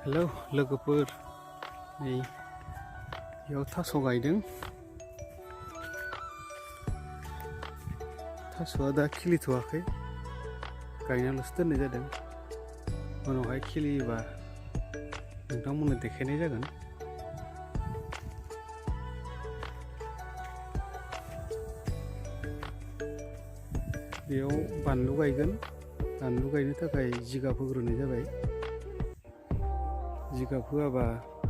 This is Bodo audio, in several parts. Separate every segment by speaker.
Speaker 1: हेलौ लोगोफोर, नै बेयाव थास' गायदों। थास'आ दा खिलिथ'वाखै, गायनाल'सो दोननाय जादों। उनावहाय खिलियोबा नोंथांमोननो देखायनाय जागोन। बेयाव बानलु गायगोन। बानलु गायनो थाखाय जिगाब होग्रोनाय जाबाय। जिगाब होआबा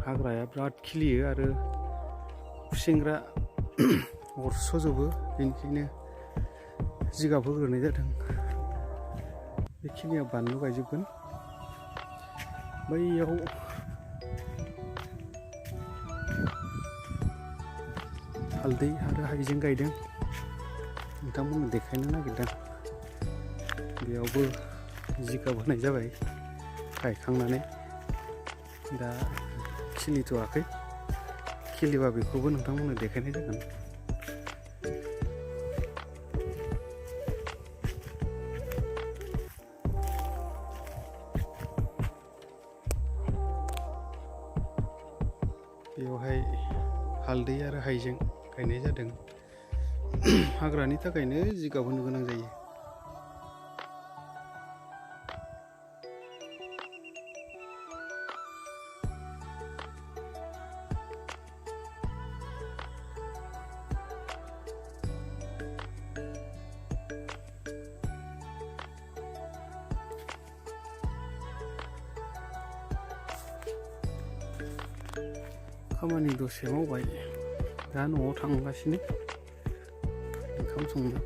Speaker 1: हाग्राया बिराद खिलियो आरो खुसेंग्रा अरस'जोबो, बेनिखायनो जिगाब होग्रोनाय जादों। बेखिनियाव बानलु गायजोबगोन। बैयाव हालदै आरो हाइजें गायदों, नोंथांमोननो देखायनो नागिरदों। बेयावबो जिगाब होनाय जाबाय गायखांनानै। दा खिलिथ'वाखै, खिलिबा बेखौबो नोंथांमोननो देखायनाय जागोन। बेवहाय हालदै आरो हाइजें गायनाय जादों। हाग्रानि थाखायनो जिगाब होनो गोनां जायो। खामानि दसे मावबाय, दा न'आव थांगासिनो ओंखाम संनो।